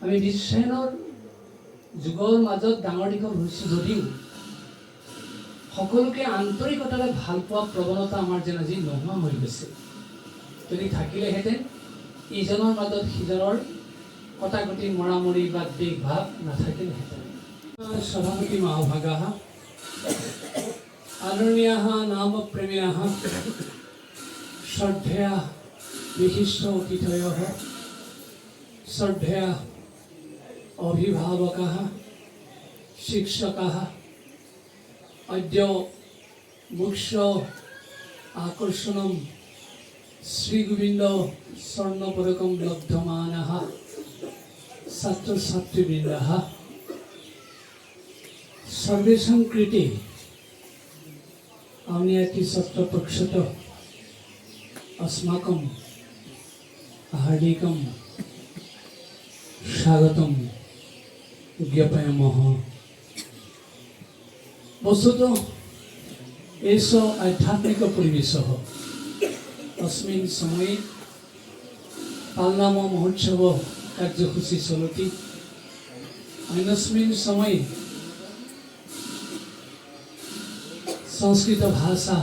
আমি বিশ্বায়নৰ যুগৰ মাজত ডাঙৰ দীঘল হৈছোঁ যদিও সকলোকে আন্তৰিকতাৰে ভাল পোৱা প্ৰৱণতা আমাৰ যেন আজি নোহোৱা হৈ গৈছে। যদি থাকিলেহেঁতেন, ইজনৰ মাজত সিজনৰ কটাকটি, মৰামৰি বা দ্বেষ ভাৱ নাথাকিলেহেঁতেন। সভাপতি মহাভাগাः, আদৰণীয়াः নাম প্ৰেমিণः, শ্ৰদ্ধেয়া বিশিষ্ট অতিথয়ः, শ্ৰদ্ধেয়া অভিভাৱকাः, শিক্ষকাः, অদ্য মুখ্য আকৰ্ষণম শ্ৰীগোবিন্দ স্বৰ্ণপদকম লব্ধমানः ছাত্ৰ ছাত্ৰীবৃন্দः, সৰ্বেষাং কৃতে আউনীআটী সত্ৰ পক্ষত अस्माकं हार्दिकं স্বাগতম জ্ঞাপয়ামः। বস্তুতঃ এষ আধ্যাত্মিক পৰিৱেশः। अस्मिन् समये পালনাম মহোৎসৱ কাৰ্যসূচী চলতি। अन्यस्मिन् समये সংস্কৃত ভাষা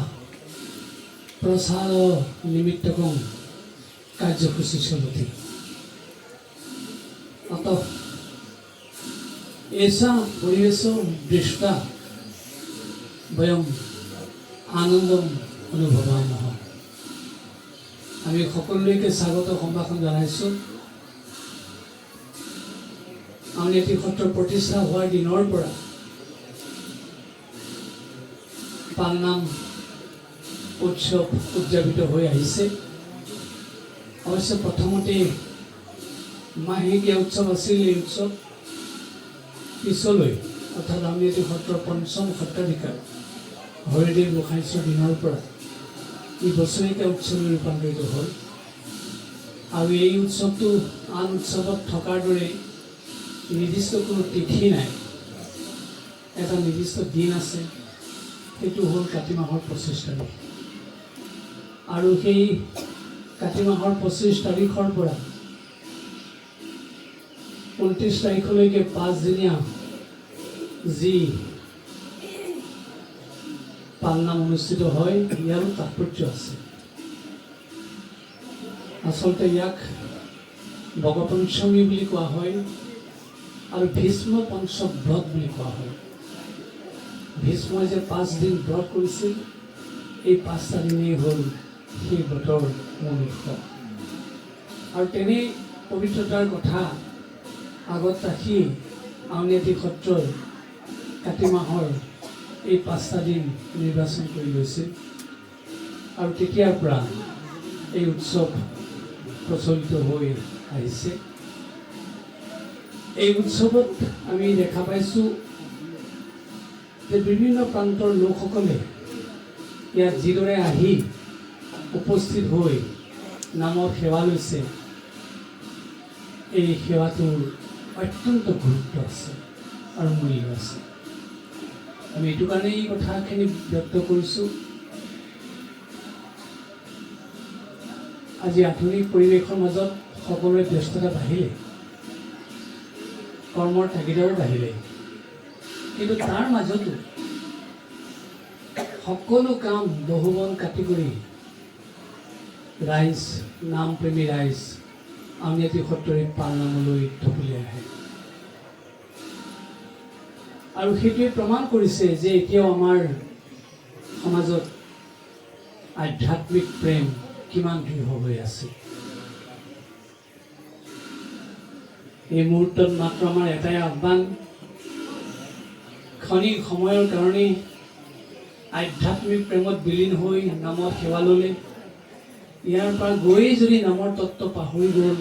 প্ৰচাৰ নিমিত্তকং কাৰ্যসূচী চলতি। অতঃ এষা পৰিৱেশ দৃষ্টা বয়ম আনন্দম অনুভৱামः। আমি সকলোলৈকে স্বাগত সম্ভাষণ জনাইছোঁ। আউনীআটী সত্ৰৰ প্ৰতিষ্ঠা হোৱাৰ দিনৰ পৰা পালনাম উৎসৱ উদযাপিত হৈ আহিছে। অৱশ্যে প্ৰথমতে মাহেকীয়া উৎসৱ আছিল এই উৎসৱ। পিছলৈ, অৰ্থাৎ আউনীআটী সত্ৰৰ পঞ্চম সত্ৰাধিকাৰ হৰিদেৱ গোসাঁইচৰ দিনৰ পৰা ই বছৰেকীয়া উৎসৱলৈ ৰূপান্তৰিত হ'ল। আৰু এই উৎসৱটো আন উৎসৱত থকাৰ দৰে নিৰ্দিষ্ট কোনো তিথি নাই। এটা নিৰ্দিষ্ট দিন আছে, সেইটো হ'ল কাতি মাহৰ 25 তাৰিখ। আৰু সেই কাতি মাহৰ 25 তাৰিখৰ পৰা 29 তাৰিখলৈকে পাঁচদিনীয়া যি পালনাম অনুষ্ঠিত হয়, ইয়াৰো তাৎপৰ্য আছে। আচলতে ইয়াক বগপঞ্চমী বুলি কোৱা হয় আৰু ভীষ্ম পঞ্চক ব্ৰত বুলি কোৱা হয়। ভীষ্মই যে 5 দিন ব্ৰত কৰিছিল, এই 5টা দিনেই হ'ল সেই ব্ৰতৰ মূল উৎস। আৰু তেনে পবিত্ৰতাৰ কথা আগত ৰাখি আউনীআটী সত্ৰই কাতি মাহৰ এই 5টা দিন নিৰ্বাচন কৰি লৈছিল আৰু তেতিয়াৰ পৰা এই উৎসৱ প্ৰচলিত হৈ আহিছে। এই উৎসৱত আমি দেখা পাইছোঁ যে বিভিন্ন প্ৰান্তৰ লোকসকলে ইয়াত যিদৰে আহি উপস্থিত হৈ নামৰ সেৱা লৈছে, এই সেৱাটোৰ অত্যন্ত গুৰুত্ব আছে আৰু মূল্য আছে। আমি এইটো কাৰণেই এই কথাখিনি ব্যক্ত কৰিছোঁ। আজি আধুনিক পৰিৱেশৰ মাজত সকলোৰে ব্যস্ততা বাঢ়িলে, কৰ্মৰ তাগিদাও বাঢ়িলে, কিন্তু তাৰ মাজতো সকলো কাম দহো বন কাটি কৰি ৰাইজ, নামপ্ৰেমী ৰাইজ আউনীআটী সত্ৰৰ পালনামলৈ ঢপলিয়াই আহে। আৰু সেইটোৱে প্ৰমাণ কৰিছে যে এতিয়াও আমাৰ সমাজত আধ্যাত্মিক প্ৰেম কিমান দৃঢ় হৈ আছে। এই মুহূৰ্তত মাত্ৰ আমাৰ এটাই আহ্বান, ক্ষণিক সময়ৰ কাৰণে আধ্যাত্মিক প্ৰেমত বিলীন হৈ নামত সেৱা ল'লে, ইয়াৰ পৰা গৈয়ে যদি নামৰ তত্ত্ব পাহৰি গ'ল,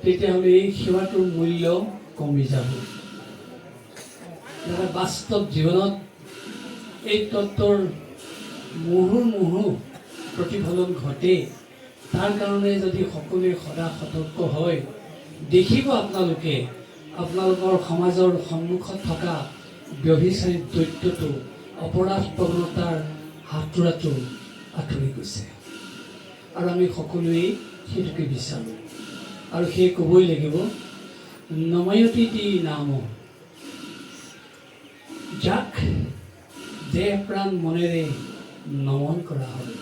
তেতিয়াহ'লে এই সেৱাটোৰ মূল্য কমি যাব। যাতে বাস্তৱ জীৱনত এই তত্ত্বৰ মুহুৰ্মুহু প্ৰতিফলন ঘটে, তাৰ কাৰণে যদি সকলোৱে সদা সতৰ্ক হয়, দেখিব আপোনালোকে আপোনালোকৰ সমাজৰ সন্মুখত থকা ব্যভিচাৰী দৈত্যটো, অপৰাধ প্ৰৱণতাৰ হাতোৰাটো আঁতৰি গৈছে। আৰু আমি সকলোৱেই সেইটোকে বিচাৰোঁ। আৰু সেয়ে ক'বই লাগিব নময়তি নাম। যাক দেহ প্ৰাণ মনেৰে নমন কৰা হয়,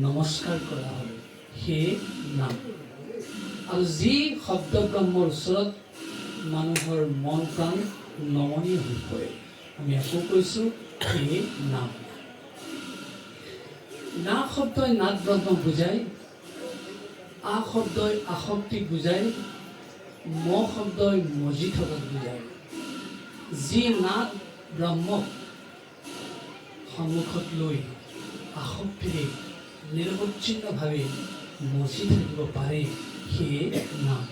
নমস্কাৰ কৰা হয়, সেয়ে নাম। আৰু যি শব্দ ব্ৰহ্মৰ ওচৰত মানুহৰ মন প্ৰাণ নমনীয় হৈ পৰে, আমি আকৌ কৈছোঁ, সেয়ে নাম। না শব্দই নাদ ব্ৰহ্ম বুজায়, আ শব্দই আসক্তিক বুজায়, ম শব্দই মজি থকাক বুজায়। যি নাদ ব্ৰহ্মক সন্মুখত লৈ আসক্তিৰে নিৰৱচ্ছিন্নভাৱে মজি থাকিব পাৰে, সেয়ে নাম।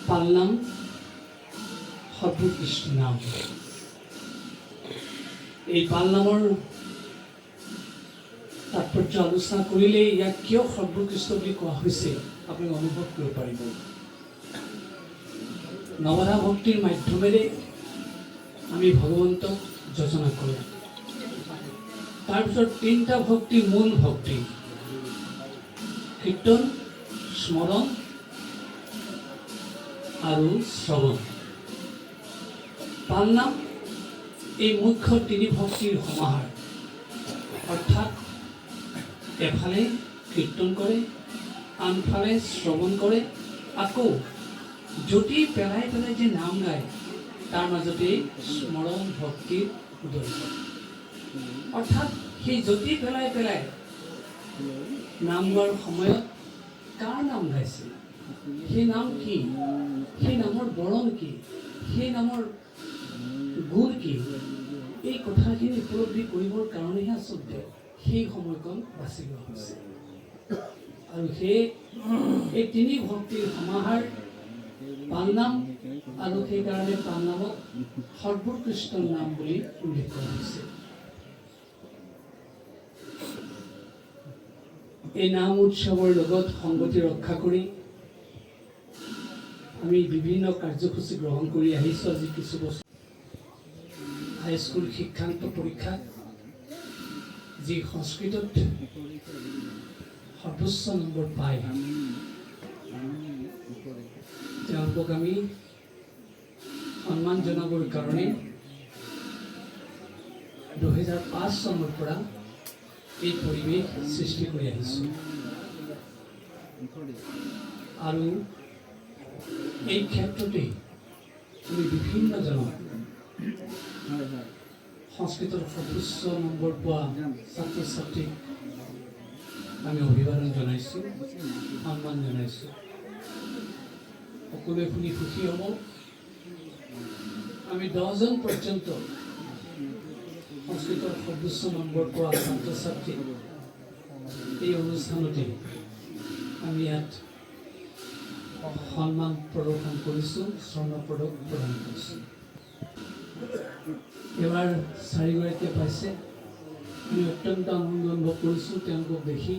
পালনাম সৰ্বোৎকৃষ্ট নাম। এই পালনামৰ তাৎপৰ্য আলোচনা কৰিলেই ইয়াক কিয় সৰ্বোৎকৃষ্ট বুলি কোৱা হৈছে আপুনি অনুভৱ কৰিব পাৰিব। নৱধা ভক্তিৰ মাধ্যমেৰে আমি ভগৱন্তক যজনা কৰোঁ। তাৰপিছত তিনিটা ভক্তি মূল ভক্তি: কীৰ্তন, স্মৰণ আৰু শ্ৰৱণ। পালনাম এই মুখ্য তিনি ভক্তিৰ সমাহাৰ। অৰ্থাৎ এফালে কীৰ্তন কৰে, আনফালে শ্ৰৱণ কৰে, আকৌ যতি পেলাই পেলাই যে নাম গায়, তাৰ মাজতেই স্মৰণ ভক্তিৰ উদয় হয়। অৰ্থাৎ সেই যতি পেলাই পেলাই নাম গোৱাৰ সময়ত কাৰ নাম গাইছে, সেই নাম কি, সেই নামৰ বৰণ কি, সেই নামৰ গুণ কি, এই কথাখিনি উপলব্ধি কৰিবৰ কাৰণেহে আচলতে সেই সময়কণ বাছি লোৱা হৈছে। আৰু সেই এই তিনি ভক্তিৰ সমাহাৰ পালনাম। আৰু সেইকাৰণে পালনামক সৰ্বোৎকৃষ্ট নাম বুলি উল্লেখ কৰা হৈছে। এই নাম উৎসৱৰ লগত সংগতি ৰক্ষা কৰি আমি বিভিন্ন কাৰ্যসূচী গ্ৰহণ কৰি আহিছোঁ। আজি কিছু বছৰ হাইস্কুল শিক্ষান্ত পৰীক্ষাত যি সংস্কৃতত সৰ্বোচ্চ নম্বৰ পায়, তেওঁলোকক আমি সন্মান জনাবৰ কাৰণে 2005 চনৰ পৰা এই পৰিৱেশ সৃষ্টি কৰি আহিছোঁ। আৰু এই ক্ষেত্ৰতেই আমি বিভিন্নজনক, সংস্কৃতৰ সৰ্বোচ্চ নম্বৰ পোৱা ছাত্ৰ ছাত্ৰীক আমি অভিবাদন জনাইছোঁ, সন্মান জনাইছোঁ। সকলোৱে শুনি সুখী হ'ব। আমি 10জন পৰ্যন্ত সংস্কৃতৰ সৰ্বোচ্চ নম্বৰ পোৱা ছাত্ৰ ছাত্ৰীক এই অনুষ্ঠানতে আমি ইয়াত সন্মান প্ৰদৰ্শন কৰিছোঁ, স্বৰ্ণ পদক প্ৰদান কৰিছোঁ। এইবাৰ চাৰিগৰাকীয়ে পাইছে। আমি অত্যন্ত আনন্দ অনুভৱ কৰিছোঁ তেওঁলোকক দেখি।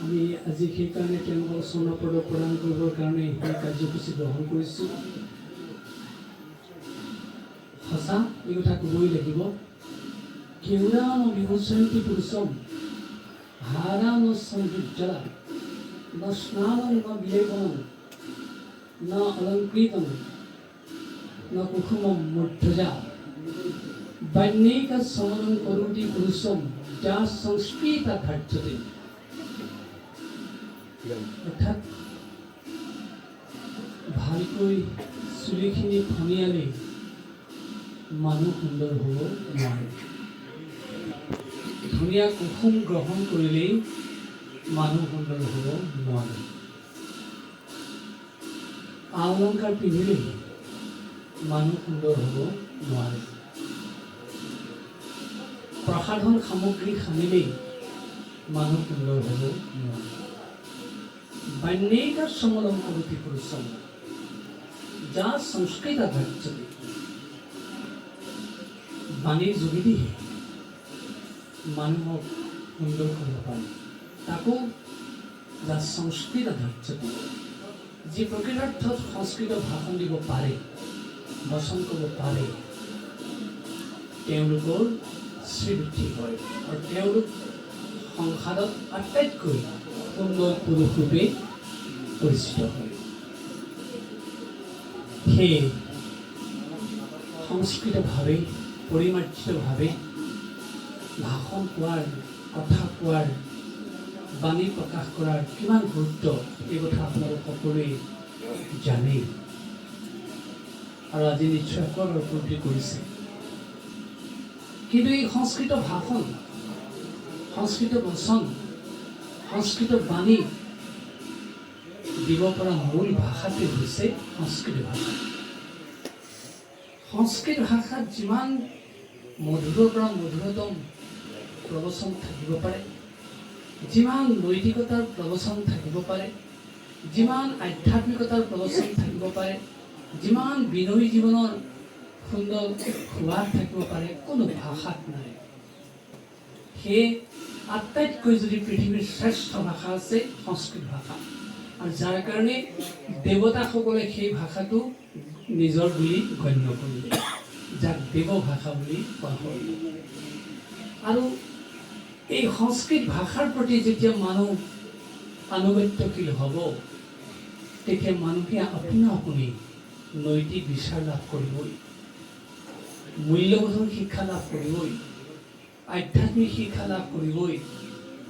আমি আজি সেইকাৰণে তেওঁলোকক স্বৰ্ণ পদক প্ৰদান কৰিবৰ কাৰণে এই কাৰ্যসূচী গ্ৰহণ কৰিছোঁ। সঁচা এই কথা ক'বই লাগিব, কেউৰা ন বিভূষন্তি পুৰুষম হাৰা ন সংযুজ্জলা ন স্নানং ন বিলেপনং ন অলংকৃতং ন কুসুমম মূৰ্ধজা বান্যৈক সমনং কৰোতি পুৰুষম যা সংস্কৃত ধাৰ্যতে। অৰ্থাৎ ভালকৈ চুলিখিনি ফণিয়ালেই মানুহ সুন্দৰ হ'ব নোৱাৰে, ধুনীয়া কুসুম গ্ৰহণ কৰিলেই মানুহ সুন্দৰ হ'ব নোৱাৰে, আ অলংকাৰ পিন্ধিলেই মানুহ সুন্দৰ হ'ব নোৱাৰে, প্ৰসাধন সামগ্ৰী সানিলেই মানুহ সুন্দৰ হ'ব নোৱাৰে। বান্যৈক সমলং কৰোতি পুৰুষম যা সংস্কৃত ধাৰ্যতে। বাণীৰ যোগেদিহে মানুহক সুন্দৰ কৰিব পাৰি, তাকো যা সংস্কৃত ধাৰ্যতে, যি প্ৰকৃতাৰ্থত সংস্কৃত ভাষণ দিব পাৰে, বচন ক'ব পাৰে, তেওঁলোকৰ শ্ৰীবৃদ্ধি হয় আৰু তেওঁলোক সংসাৰত আটাইতকৈ সুন্দৰ পুৰুষ ৰূপে পৰিচিত হয়। সেয়ে সংস্কৃতভাৱে, পৰিমাৰ্জিতভাৱে ভাষণ কোৱাৰ, কথা কোৱাৰ, বাণী প্ৰকাশ কৰাৰ কিমান গুৰুত্ব, এই কথা আপোনালোক সকলোৱে জানেই আৰু আজি নিশ্চয় সকলোৱে উপলব্ধি কৰিছে। কিন্তু এই সংস্কৃত ভাষণ, সংস্কৃত বচন, সংস্কৃত বাণী দিব পৰা মূল ভাষাটোৱে হৈছে সংস্কৃত ভাষা। সংস্কৃত ভাষাত যিমান মধুৰৰ পৰা মধুৰতম প্ৰবচন থাকিব পাৰে, যিমান নৈতিকতাৰ প্ৰবচন থাকিব পাৰে, যিমান আধ্যাত্মিকতাৰ প্ৰবচন থাকিব পাৰে, যিমান বিনয়ী জীৱনৰ সুন্দৰ সোৱাদ থাকিব পাৰে, কোনো ভাষাত নাই। সেয়ে আটাইতকৈ যদি পৃথিৱীৰ শ্ৰেষ্ঠ ভাষা আছে, সংস্কৃত ভাষা। আৰু যাৰ কাৰণে দেৱতাসকলে সেই ভাষাটো নিজৰ বুলি গণ্য কৰিলে, যাক দেৱ ভাষা বুলি কোৱা হয়। আৰু এই সংস্কৃত ভাষাৰ প্ৰতি যেতিয়া মানুহ আনুগত্যশীল হ'ব, তেতিয়া মানুহে আপোনা আপুনি নৈতিক বিচাৰ লাভ কৰিবই, মূল্যবোধৰ শিক্ষা লাভ কৰিবই, আধ্যাত্মিক শিক্ষা লাভ কৰিবই,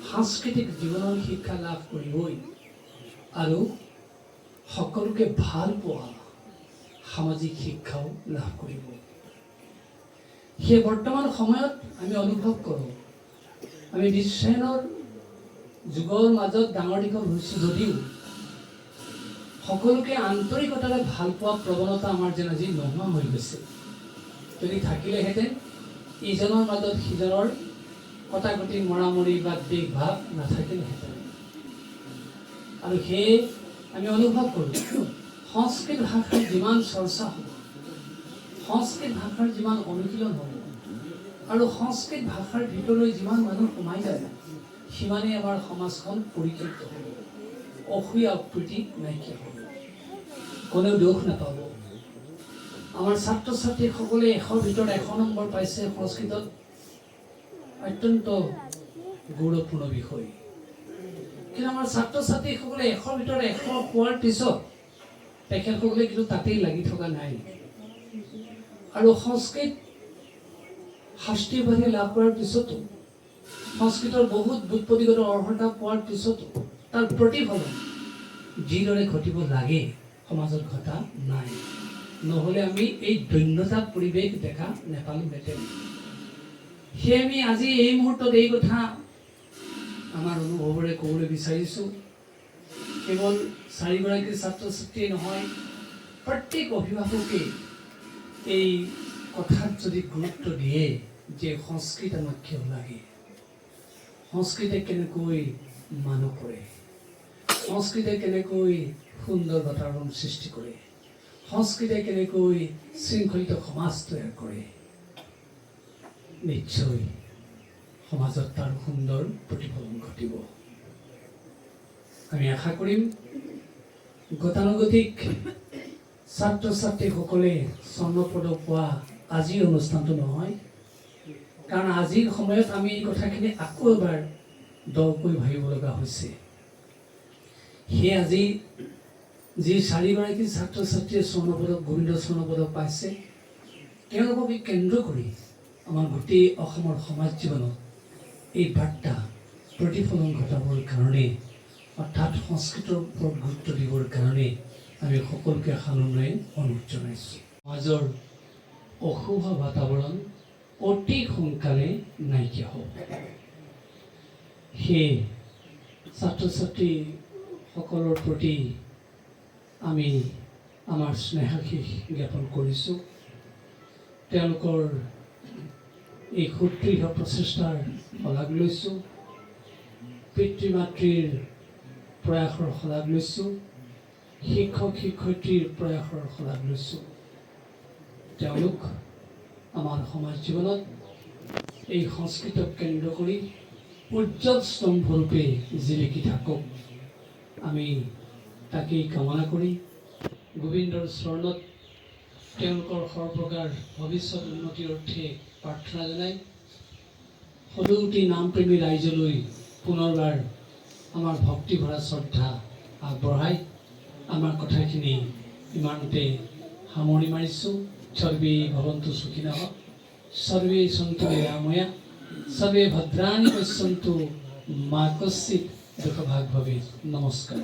সাংস্কৃতিক জীৱনৰ শিক্ষা লাভ কৰিবই আৰু সকলোকে ভাল পোৱা সামাজিক শিক্ষাও লাভ কৰিব। সেই বৰ্তমান সময়ত আমি অনুভৱ কৰোঁ, আমি বিশ্বায়নৰ যুগৰ মাজত ডাঙৰ দীঘল হৈছোঁ যদিও সকলোকে আন্তৰিকতাৰে ভাল পোৱা প্ৰৱণতা আমাৰ যেন আজি নোহোৱা হৈ গৈছে। যদি থাকিলেহেঁতেন, ইজনৰ মাজত সিজনৰ কটাকটি, মৰামৰি বা দ্বেষ ভাৱ নাথাকিলেহেঁতেন। আৰু সেয়ে আমি অনুভৱ কৰোঁ, সংস্কৃত ভাষাৰ যিমান চৰ্চা হ'ব, সংস্কৃত ভাষাৰ যিমান অনুশীলন হ'ব আৰু সংস্কৃত ভাষাৰ ভিতৰলৈ যিমান মানুহ সোমাই যাব, সিমানেই আমাৰ সমাজখন পৰিকৃত হ'ব, অসূয়া অপ্ৰীতি নাইকিয়া হ'ব, কোনেও দুখ নাপাব। আমাৰ ছাত্ৰ ছাত্ৰীসকলে 100ৰ ভিতৰত 100 নম্বৰ পাইছে সংস্কৃতত, অত্যন্ত গৌৰৱপূৰ্ণ বিষয়। কিন্তু আমাৰ ছাত্ৰ ছাত্ৰীসকলে 100ৰ ভিতৰত 100 পোৱাৰ পিছত তেখেতসকলে কিন্তু তাতেই লাগি থকা নাই। আৰু সংস্কৃত শাস্ত্ৰীয় উপাধি লাভ কৰাৰ পিছতো, সংস্কৃতৰ বহুত ব্যুৎপত্তিগত অৰ্হতা পোৱাৰ পিছতো তাৰ প্ৰতিফলন যিদৰে ঘটিব লাগে সমাজত ঘটা নাই। নহ'লে আমি এই দৈন্যতা পৰিৱেশ দেখা নেপালোহেঁতেন। সেয়ে আমি আজি এই মুহূৰ্তত এই কথা আমাৰ অনুভৱেৰে ক'বলৈ বিচাৰিছোঁ, কেৱল চাৰিগৰাকী ছাত্ৰ ছাত্ৰীয়ে নহয়, প্ৰত্যেক অভিভাৱকে এই কথাত যদি গুৰুত্ব দিয়ে যে সংস্কৃত আমাক কিয় লাগে, সংস্কৃতে কেনেকৈ মানুহ কৰে, সংস্কৃতে কেনেকৈ সুন্দৰ বাতাবৰণ সৃষ্টি কৰে, সংস্কৃতে কেনেকৈ শৃংখলিত সমাজ তৈয়াৰ কৰে, নিশ্চয় সমাজত তাৰ সুন্দৰ প্ৰতিফলন ঘটিব। আমি আশা কৰিম, গতানুগতিক ছাত্ৰ ছাত্ৰীসকলে স্বৰ্ণপদক পোৱা আজিৰ অনুষ্ঠানটো নহয়, কাৰণ আজিৰ সময়ত আমি এই কথাখিনি আকৌ এবাৰ দকৈ ভাবিব লগা হৈছে। সেয়ে আজি যি চাৰিগৰাকী ছাত্ৰ ছাত্ৰীয়ে স্বৰ্ণপদক, গোবিন্দ স্বৰ্ণপদক পাইছে, তেওঁলোকক কেন্দ্ৰ কৰি আমাৰ গোটেই অসমৰ সমাজ জীৱনত এই বাৰ্তা প্ৰতিফলন ঘটাবৰ কাৰণে, অৰ্থাৎ সংস্কৃতৰ ওপৰত গুৰুত্ব দিবৰ কাৰণে আমি সকলোকে সানুনয়ে অনুৰোধ জনাইছোঁ। সমাজৰ অশুভ বাতাবৰণ অতি সোনকালে নাইকিয়া হ'ব। সেয়ে ছাত্ৰ ছাত্ৰীসকলৰ প্ৰতি আমি আমাৰ স্নেহাশীষ জ্ঞাপন কৰিছোঁ। তেওঁলোকৰ এই সুদৃঢ় প্ৰচেষ্টাৰ শলাগ লৈছোঁ, পিতৃ মাতৃৰ প্ৰয়াসৰ শলাগ লৈছোঁ, শিক্ষক শিক্ষয়িত্ৰীৰ প্ৰয়াসৰ শলাগ লৈছোঁ। তেওঁলোক আমাৰ সমাজ জীৱনত এই সংস্কৃতক কেন্দ্ৰ কৰি উজ্জ্বল স্তম্ভৰূপে জিলিকি থাকক, আমি তাকেই কামনা কৰি গোবিন্দৰ চৰণত তেওঁলোকৰ সৰ্বপ্ৰকাৰ ভৱিষ্যত উন্নতিৰ অৰ্থে প্ৰাৰ্থনা জনাই সদৌটি নামপ্ৰেমী ৰাইজলৈ পুনৰবাৰ আমাৰ ভক্তি ভৰা শ্ৰদ্ধা আগবঢ়াই আমাৰ কথাখিনি ইমানতে সামৰণি মাৰিছোঁ। সৰ্বে ভৱন্তু সুখিনঃ, সৰ্বে সন্তু নিৰাময়া, সৰ্বে ভদ্ৰাণি পশ্যন্তু, মা কশ্চিৎ দুঃখ ভাগ ভৱেৎ। নমস্কাৰ।